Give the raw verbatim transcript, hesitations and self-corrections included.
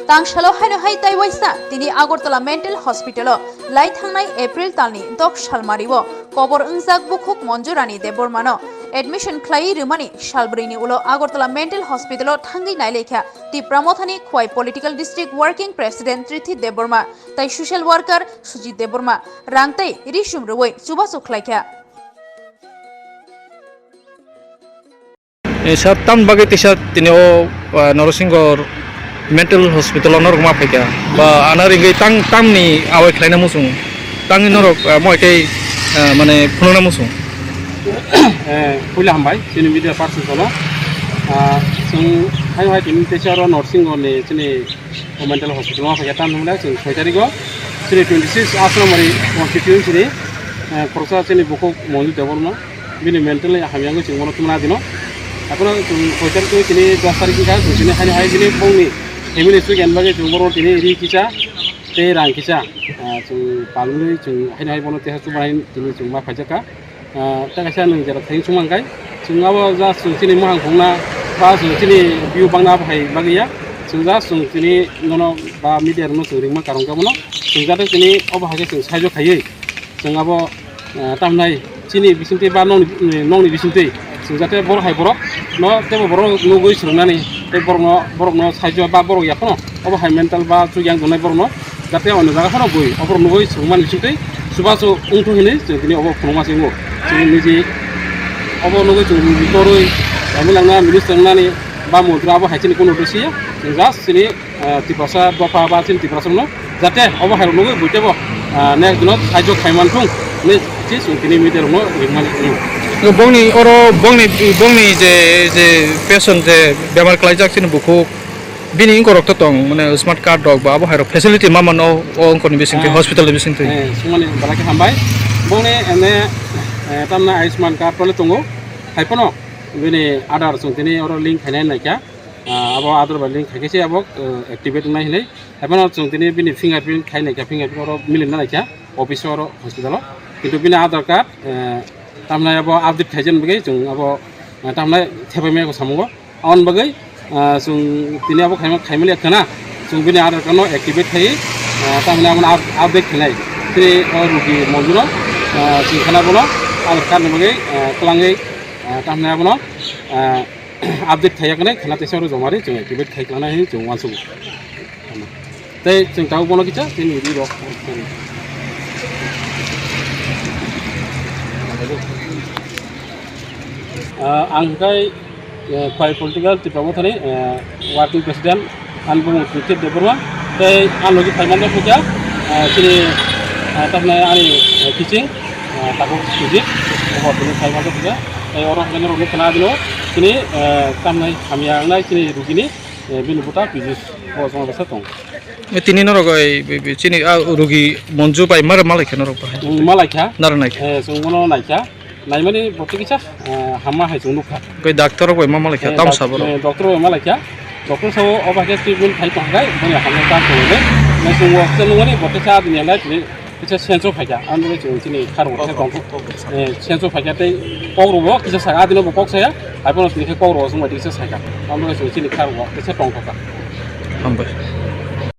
Tangsalo haino hai tai waisa tini Agartala Mental Hospital o lai thangnai April talni dok salmario kobor wngjak bukhuk Monjurani Debbarmano admission khlaiwi rwmani salbrwini ulo Agartala Mental Hospital o thangwi nailaikha Tipra Mothani Khwai Political District Working President Trithi Debbarma tai social worker Sujit Debbarma rang tei risum rwui chubachu khlaikha. Eh, sir, tamni bagwi teisa tini o, ah, Norosingor mental hospital o norok ma phaikha? Ba ano ringwi tang, tamni awai khlaina muchung? Tangwi norok, ah, mo khe, ah, mane phunukna muchung? Eh, puila hambai, chini media person kono. Ah, chwng hai hai tini teisa oro Norosingor ni chini o mental hospital ma phaikha, tamni hwnle chwng soi tarikh o chini twenty six Aslamari constituency ni, eh, khoroksa chini bukhuk Monju Debbarma. Bini mentally hamya wngwi chwng bono tubuna dino. Aphano chwng soi tarikh twi tini dos tarikh wngkha, chwng tini haino hai bini bongni family sugyan bagwi chwng bono tini ri kisa tei rang kisa, ah, chwng palmwlwi chwng haino hai bono teisa chubaui tini chwng ma phaijakha. Ah, ta kaisa nwng jera thayung chwng mankhai, chwng abo just chwng chini mwkhang phungna ba chwng chini view bangna abo hai bagwi ya. Chwng just chwng tini nono ba media rokno chwng ringma karon khe bono chwng jate tini obo hai khe chwng saijo khaiwi. Chwng abo, eh, tamnai chini bisingtwi ba nokni, nokni bisingtwi chwng jate borok hai borok no teibo borok nugwi swrwngnani tei borokno, borokno saijo ba borok yaphano obo hai mental ba chukya wng tongnai borokno jate ono jaga phano gwi oborok nugwi swrwngmani bisingtwi chubachu wngthok hinwi chwng tini obo phunukma se wngo. Chwng niji obo nugwi chwng niji torwi tongwi langna minister wngnani ba montri abo hai chini kunu dosiya chwng just chini ah, Tiprasa dopha ba chini Tiprasa no jate obo hai rok nugwi buitebo, ah, next dino saijo khai manthung hinwi chi chwng tini media rokno ringmani. Bongni oro bongni, bongni je, je patient je bemar klaijak chini bukhuk bini wngkorok to tong mane smart card rok ba abo hai rok facility ma mano o wngkorni bisingtwi, eh, hospital ni bisingtwi. Eh, sumani balai khe hambai. Bongni ene, eh, tamna Ayushman card pale tongo. Hai phano bini Aadhaar chwng tini oro link khainai naikha. Ah, abo Aadhaar bai link khaikhe se abo, eh, activate wngnai hinwi. Haiphano chwng tini bini fingerprint khai naikha, fingerprint oro milinna naikha office o, oro hospital o. Kintu bini Aadhaar card, eh, tamnai abo update khaijani bagwi chwng abo, eh, tamnai thepaimaya samungo. Aboni bagwi, ah, chwng tini abo khaima, khaimaliya khwna. Chwng bini Aadhaar card no activate khaiwi, ah, tamnai abono up-, update khainai. Tini o rugi Monju no, ah, chwng khwna bono Aadhaar card ni bagwi, ah, twlangwi, ah, tamnai abono, ah, update khaiya kwnai khwna teisa oro joma ri chwng activate khai klangnai hinwi chwng uansukgo. Tei chwng tabuk bono kisa chini ri rok. Ah, ang hwnkhe, eh, Khwai Political Tipra Mothani, eh, Working President. Ani bumung Sujit Debbarma, tei ani logi phaimani rok kha, ah, chini, ah, tamni ani, eh, kiching, ah, tabuk Sujit, obo tini phaimani rok kha, tei oro hwnkheno rokni khna dino, chini, eh, tamni hamya wngnai chini rugini, eh, bini buta Pijus bo chwng bwsa tong. Eh, tini norok, eh, bi-, bi-, chini, ah, rugi Monju bai ma, ma lai kha norok bahai? Mm, ma lai kha. Naro nai kha? Eh, chwng bono nai kha. Naimani bwtwi kisa, eh, hamma hai chwng nukha. Bai doctor rok bai ma malai kha, eh, tam doc-, sabo rok. Eh, doctor bai malai kha. Doctor sabo obo hai khe treatment khai tong khai, boni hamya ta tong le. Nai chwng o kisa nungmani bwtwi kisa adini lai tini kisa senso phai kha. Ang bai chwng chini khar o kisa tong kha. Eh, senso phai kha tei kok rok bo kisa sa adini bo kok saya. Hai bono tini khe kok rok chwng bai kisa sai kha. Ang bai chwng chini khar o kisa tong kha. Hambai.